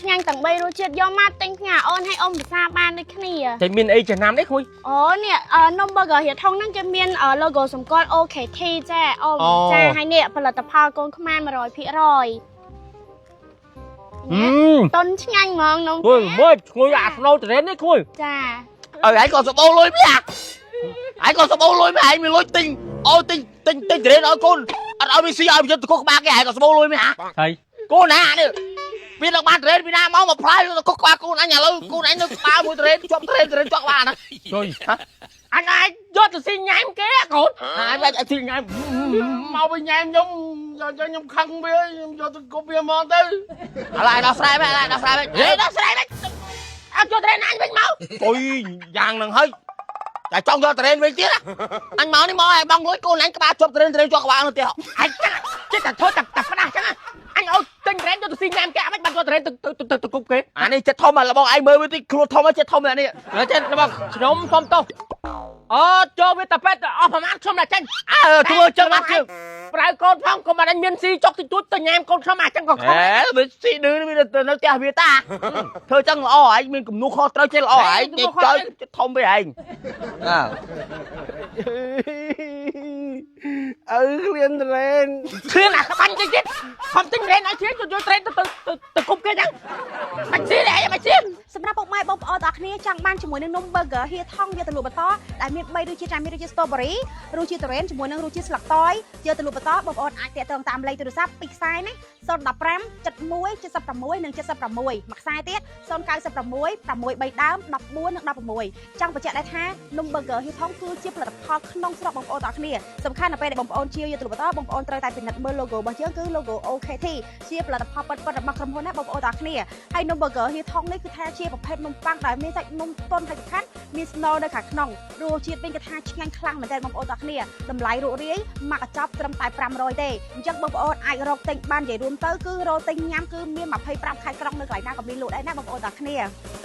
ឆ្ងាញ់ទាំង3រសជាតិយកមកទិញផ្ញើអូនឲ្យអ៊ំភាសាបានដូចគ្នា តែមានអីចំណាំនេះក្មួយ អូនេះនំ burger ហៀថងហ្នឹងគេមាន logo សម្គាល់ OKT ចាអូចាហើយនេះផលិតផលកូនខ្មែរ100%តុនឆ្ងាញ់ហ្មងនំ គួយមើលឈ្ងុយអាស្នូត្រេននេះគួយ ចា ឲ្យឯងក៏សបោលុយម្នាក់ឯងក៏សបោលុយម្នាក់ឯងមានលុយទិញឲ្យទិញទិញទិញត្រេនឲ្យកូនអត់ឲ្យវាស៊ីឲ្យវាយកទៅគុកក្បាលគេឯងក៏សបោលុយម្នាក់ ហើយ កូនណានេះវានឹងបានត្រេនពីណាមកមកផ្លែទៅគុកក្បាលកូនអញឥឡូវកូនអញនៅក្បាលមួយត្រេនជាប់ត្រេនត្រេនជាប់ក្បាលហ្នឹង ជួយអញអាចយកទៅស៊ីញ៉ែមគេអាកូន ហើយបែរឲ្យស៊ីញ៉ែម មកវិញញ៉ែមខ្ញុំយកខ្ញុំខឹងវាខ្ញុំយកទៅគប់វាមកទៅ ឥឡូវឲ្យដោះស្រាយមែនឥឡូវដោះស្រាយមែនហេដោះស្រាយមែន អត់យកត្រេនអញវិញមក អុយយ៉ាងហ្នឹងហើយតែចង់យកត្រេនវិញទៀតអញមកនេះមកឲ្យបងលុយកូនអញក្បាលជាប់ត្រេនត្រេនជាប់ក្បាលនោះទៀត អញចេះតែធ្វើតែតែផ្ដាស់ចឹងអញឲ្យទិញត្រេនយកទៅស៊ីញ៉ែមគេអត់បានយកត្រេនទៅទៅទៅគប់គេ អានេះចិត្តធំរបស់ឯងមើលវាតិចខ្លួនធំចិត្តធំអានេះ ចេះរបស់ខ្ញុំសុំទោសអូចូលវាតែពេតអស់ប្រហែលខ្ញុំដល់ចេញ អើធ្វើចឹងបានជឿ ប្រើកូនផងកុំអញមានស៊ីចុកតិចតួចទៅញ៉ែមកូនខ្ញុំអាចឹងក៏ខុស ហេវាស៊ីឌឺវានៅផ្ទះវាតាធ្វើចឹងល្អឯងមានគំនូខុសត្រូវចេះល្អឯងចេះចោលចិត្តធំវាឯងអើ ឪឃ្លានត្រេន ឃ្លានអាក្បាញ់គេទៀតខំទិញរ៉េនឲ្យជ្រាបយកត្រេនទៅទៅទៅគប់គេចឹងមិនស៊ីទេអីមិនស៊ី សម្រាប់ពុកម៉ែបងប្អូនទាំងអស់គ្នាចង់បានជាមួយនឹងនំ burger ហៀថងយកទៅលក់បន្តដែលមាន3រសជាតិចាមានរសជាតិ strawberry រសជាតិទុរេនជាមួយនឹងរសជាតិស្លឹកតយយកទៅលក់បន្តបងប្អូនអាចតាក់ទងតាមលេខទូរស័ព្ទពីរខ្សែណា015 71 76និង76មួយខ្សែទៀត096 6 3ដើម14និង16ចង់បញ្ជាក់ដែរថានំ burger ហៀថងគឺជាផលិតផលក្នុងស្រុកបងប្អូនទាំងអស់គ្នាសំខាន់នៅពេលដែលបងប្អូនជាយកទៅលក់បន្តបងប្អូនត្រូវតែពិនិត្យមើល logo របស់យើងគឺ logo OKT ជាផលិតផលពិតៗរបស់ក្រុមហ៊ុនណាបងប្អូនទាំងអស់គ្នា ហើយនំ burger ហៀថងនេះគឺថាជាប្រភេទនំប៉័ងដែលមានសាច់នំទន់ហើយសំខាន់មានស្នូលនៅខាងក្នុងរសជាតិវិញគឺថាឆ្ងាញ់ខ្លាំងមែនទែនបងប្អូនទាំងគ្នាតម្លៃរួសរាយមួយកញ្ចប់ត្រឹមតែ500ទេអញ្ចឹងបងប្អូនអាចរកទិញបាននិយាយរួមទៅគឺរកទិញញ៉ាំគឺមាន25ខេត្តក្រុងនៅកន្លែងណាក៏មានលក់ដែរណាបងប្អូនទាំងគ្នា។